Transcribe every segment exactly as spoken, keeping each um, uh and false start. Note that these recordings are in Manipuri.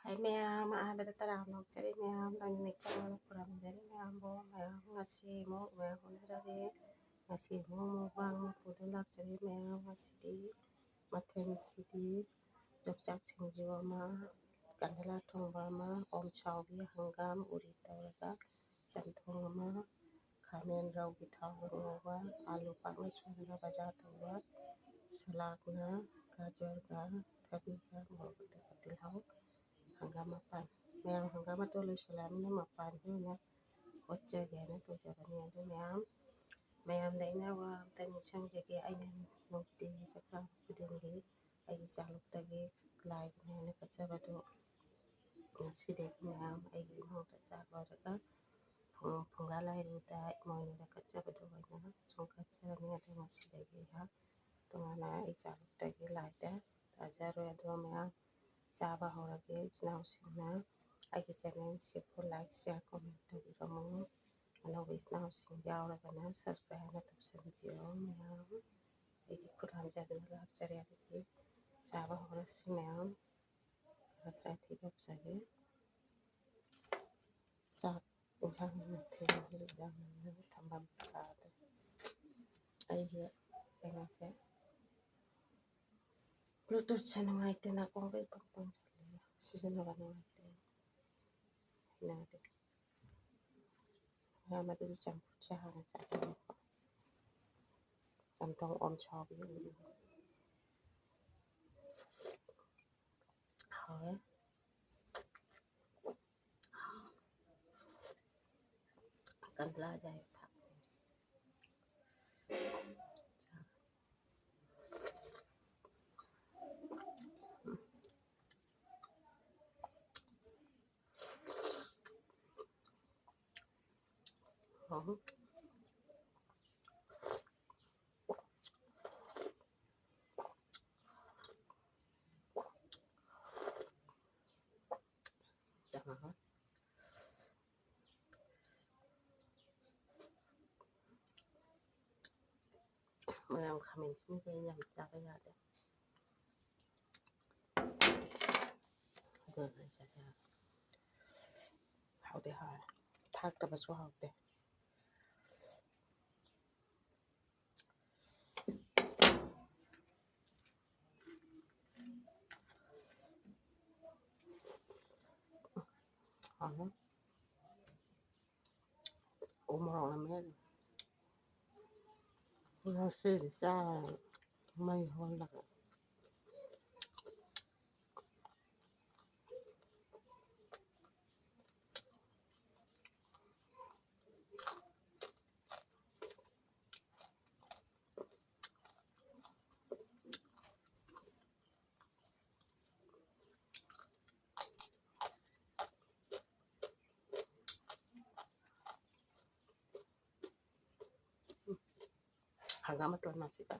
ꯑꯩ ꯃꯌꯥꯝ ꯑꯍꯥꯟꯕꯗ ꯇꯔꯥꯝꯅ ꯑꯣꯛꯆꯔꯤ, ꯃꯌꯥꯝ ꯂꯣꯏꯅ ꯂꯩꯀꯥꯏ ꯈꯨꯔꯨꯝꯖꯔꯤ꯫ ꯃꯌꯥꯝꯕꯨ ꯃꯌꯥꯝ ꯉꯁꯤ ꯑꯃꯨꯛ ꯃꯌꯥꯝ ꯎꯅꯔꯦ꯫ ꯉꯁꯤ ꯑꯃꯨꯛ ꯃꯨꯛꯕꯥꯡ ꯑꯃ ꯄꯨꯗꯨꯅ ꯂꯥꯛꯆꯔꯤ꯫ ꯃꯌꯥꯝ ꯉꯁꯤꯗꯤ ꯃꯊꯦꯜꯁꯤꯗꯤ ꯌꯣꯡꯆꯥꯛ ꯁꯤꯡꯖꯨ ꯑꯃ, ꯀꯥꯟꯗꯂꯥ ꯊꯣꯡꯕ ꯑꯃ, ꯑꯣꯝ ꯁꯥꯎꯕꯤ, ꯍꯪꯒꯥꯝ ꯎꯔꯤ ꯇꯧꯔꯒ ꯆꯝꯊꯣꯡ ꯑꯃ, ꯈꯥꯃꯦꯟ ꯔꯧꯒꯤ ꯊꯥꯎ ꯉꯧꯕ, ꯑꯥꯂꯨ ꯄꯥꯛꯅ ꯁꯣꯏꯔꯒ ꯕꯖꯥꯔ ꯇꯧꯕ, ꯁꯂꯥꯛꯅ ꯒꯥꯖꯔꯒ ꯊꯕꯤꯒ ꯃꯣꯔꯣꯛ ꯑꯇꯦꯛꯄ ꯇꯤꯜꯍꯧ ꯍꯪꯒꯥꯝ ꯃꯄꯥꯟ꯫ ꯃꯌꯥꯝ ꯍꯪꯒꯥꯝ ꯃꯇꯣꯟ ꯂꯣꯏꯁꯤꯜꯂꯛꯑꯕꯅꯤꯅ ꯃꯄꯥꯟꯁꯤ ꯑꯣꯏꯅ ꯀꯣꯠꯆꯒꯦꯅ ꯇꯧꯖꯕꯅꯤ꯫ ꯑꯗꯨ ꯃꯌꯥꯝ, ꯃꯌꯥꯝꯗ ꯑꯩꯅ ꯋꯥ ꯑꯝꯇ ꯅꯤꯡꯁꯤꯡꯖꯒꯦ꯫ ꯑꯩꯅ ꯅꯨꯡꯇꯤꯒꯤ ꯆꯥꯛ ꯆꯥꯕ ꯈꯨꯗꯤꯡꯒꯤ ꯑꯩꯒꯤ ꯆꯥꯂꯨꯛꯇꯒꯤ ꯂꯥꯏꯒꯤ ꯍꯥꯏꯅ ꯀꯠꯆꯕꯗꯨ ꯉꯁꯤꯗꯒꯤ ꯃꯌꯥꯝ ꯑꯩꯒꯤ ꯏꯃꯨꯡꯗ ꯆꯥꯛ ꯂꯣꯏꯔꯒ ꯐꯨꯡ-, ꯐꯨꯡꯒꯥ ꯂꯥꯏꯔꯨꯗ ꯏꯃꯣꯏꯅꯨꯗ ꯀꯠꯆꯕꯗꯨ ꯑꯣꯏꯅ ꯁꯨꯝ ꯀꯠꯆꯔꯅꯤ꯫ ꯑꯗꯨ ꯉꯁꯤꯗꯒꯤ ꯑꯩꯍꯥꯛ ꯇꯣꯉꯥꯟꯅ ꯑꯩ ꯆꯥꯂꯨꯛꯇꯒꯤ ꯂꯥꯏꯗ ꯇꯥꯖꯔꯣꯏ꯫ ꯑꯗꯨꯒ ꯃꯌꯥꯝ ꯆꯥꯕ ꯍꯧꯔꯒꯦ꯫ ꯏꯆꯤꯟ ꯏꯅꯥꯎꯁꯤꯡꯅ ꯑꯩꯒꯤ ꯆꯦꯅꯦꯜꯁꯤꯕꯨ like, share, comment ꯇꯧꯕꯤꯔꯝꯃꯨ꯫ ꯑꯅꯧꯕ ꯏꯆꯤꯟ ꯏꯅꯥꯎꯁꯤꯡ ꯌꯥꯎꯔꯒꯅ subscribe ꯍꯥꯟꯅ ꯇꯧꯁꯟꯕꯤꯌꯣ꯫ ꯃꯌꯥꯝ ꯑꯩꯗꯤ ꯈꯨꯠ ꯍꯥꯝꯖꯗꯨꯅ ꯂꯥꯛꯆꯔꯦ꯫ ꯑꯗꯨꯗꯤ ꯆꯥꯕ ꯍꯧꯔꯁꯤ ꯃꯌꯥꯝ꯫ ꯈꯔ ꯈꯔ ꯊꯤꯗꯣꯛꯆꯒꯦ꯫ ꯆꯥꯛ ꯏꯟꯁꯥꯡ ꯃꯊꯦꯜ ꯌꯥꯝꯅ ꯊꯝꯐꯝ ꯀꯥꯗꯦ꯫ ꯑꯩꯒꯤ ꯀꯩꯅꯣꯁꯦ, Bluetoothꯁꯦ ꯅꯨꯡꯉꯥꯏꯇꯦ, ꯅꯥꯀꯣꯡꯒ ꯏꯄꯪ ꯄꯪꯁꯤꯜꯂꯦ, ꯁꯤꯖꯤꯟꯅꯕ ꯅꯨꯡꯉꯥꯏꯇꯦ, ꯍꯩꯅꯗꯦ꯫ ꯉꯥ ꯃꯔꯨꯗꯤ ꯆꯝꯐꯨꯠꯁꯦ ꯍꯥꯟꯅ ꯆꯥꯖꯔꯦꯀꯣ꯫ ꯆꯝꯊꯣꯡ ꯑꯣꯝ ꯁꯥꯎꯕꯤ ꯑꯣꯏꯔꯦ꯫ ꯍꯥꯎꯋꯦ꯫ ꯀꯟꯗ꯭ꯔꯥ ꯌꯥꯏ ꯊꯥꯛ꯫ ꯍꯥꯎꯋꯦ꯫ ꯌꯥꯝ ꯍꯥꯎꯋꯦ꯫ ꯃꯌꯥꯝ ꯈꯥꯃꯦꯟ ꯑꯁꯤꯟꯕꯤꯁꯦ ꯑꯩ ꯌꯥꯝ ꯆꯥꯕ ꯌꯥꯗꯦ꯫ ꯑꯗꯨꯅ ꯑꯩꯁꯦ ꯊꯥꯛꯇꯕꯁꯨ ꯍꯥꯎꯇꯦ꯫ ꯍꯥꯎꯔꯦ꯫ ꯎ ꯃꯣꯔꯣꯛꯅ ꯃꯦꯠꯂꯤ꯫ ꯉꯁꯤꯗꯤ ꯆꯥꯔꯅꯤ ꯃꯩ ꯍꯧꯍꯜꯂꯒ꯫ ꯍꯪꯒꯥꯝ ꯃꯇꯣꯟ ꯃꯁꯤꯗ꯫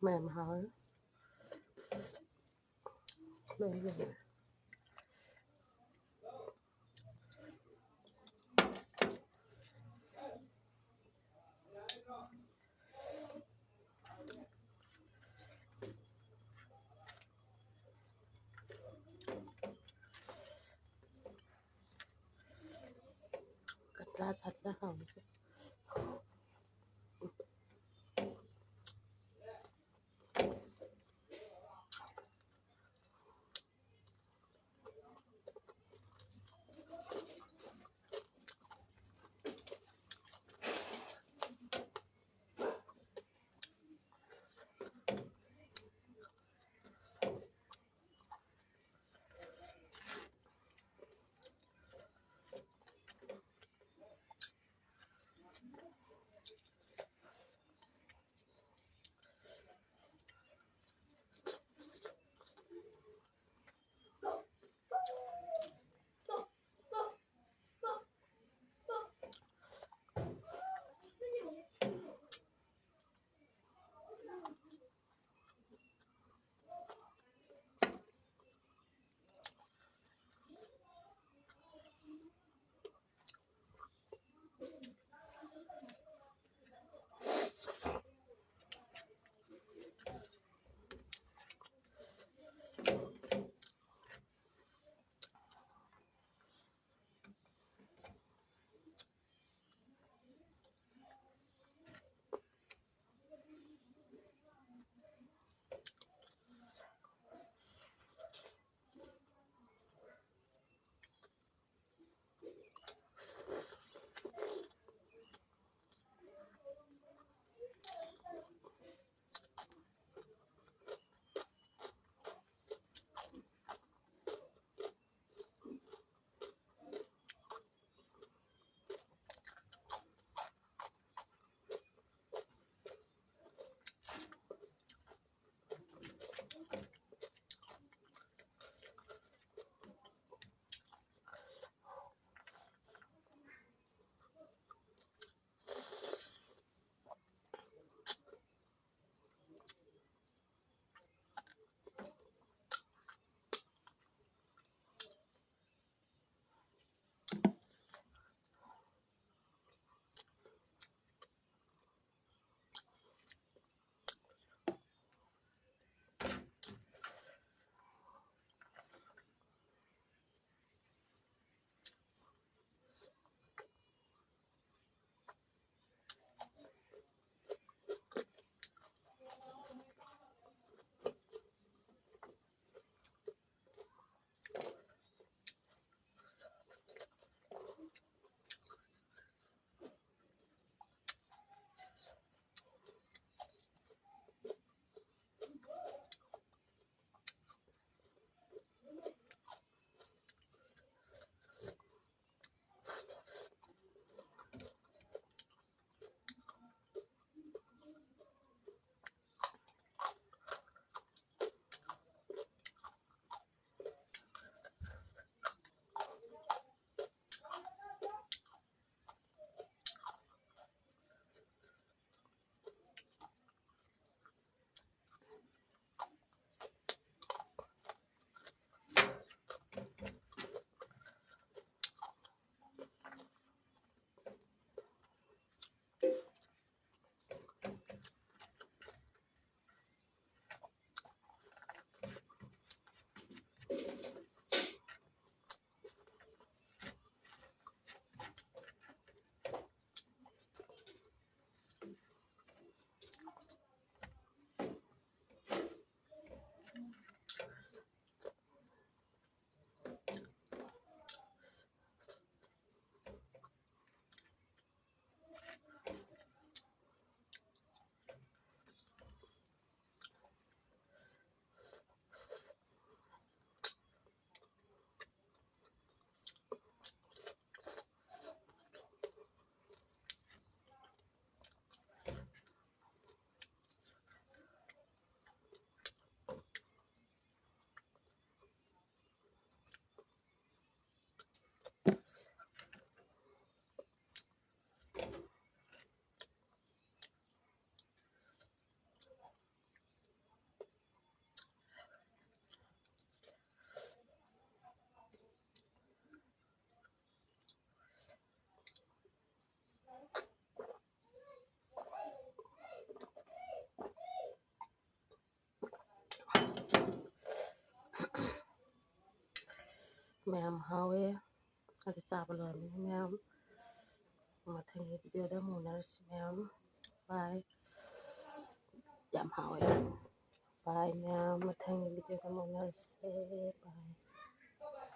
ꯃꯌꯥꯝ ꯍꯥꯎꯋꯦ꯫ ꯂꯣꯏ ꯂꯣꯏꯔꯦ꯫ ꯀꯇ꯭ꯔꯥ ꯁꯥꯇ꯭ꯔꯥ ꯍꯥꯎꯕꯁꯦ꯫ ꯃꯌꯥꯝ ꯍꯥꯎꯋꯦ꯫ ꯑꯗꯨ ꯆꯥꯕ ꯂꯣꯏꯔꯕꯅꯤꯅ ꯃꯌꯥꯝ ꯃꯊꯪꯒꯤ ꯚꯤꯗꯤꯑꯣꯗ ꯑꯃꯨꯛ ꯎꯅꯔꯁꯤ ꯃꯌꯥꯝ꯫ ꯕꯥꯏ꯫ ꯌꯥꯝ ꯍꯥꯎꯋꯦ꯫ ꯕꯥꯏ ꯃꯌꯥꯝ, ꯃꯊꯪꯒꯤ ꯚꯤꯗꯤꯑꯣꯗ ꯑꯃꯨꯛ ꯎꯅꯔꯁꯦ꯫ ꯕꯥꯏ꯫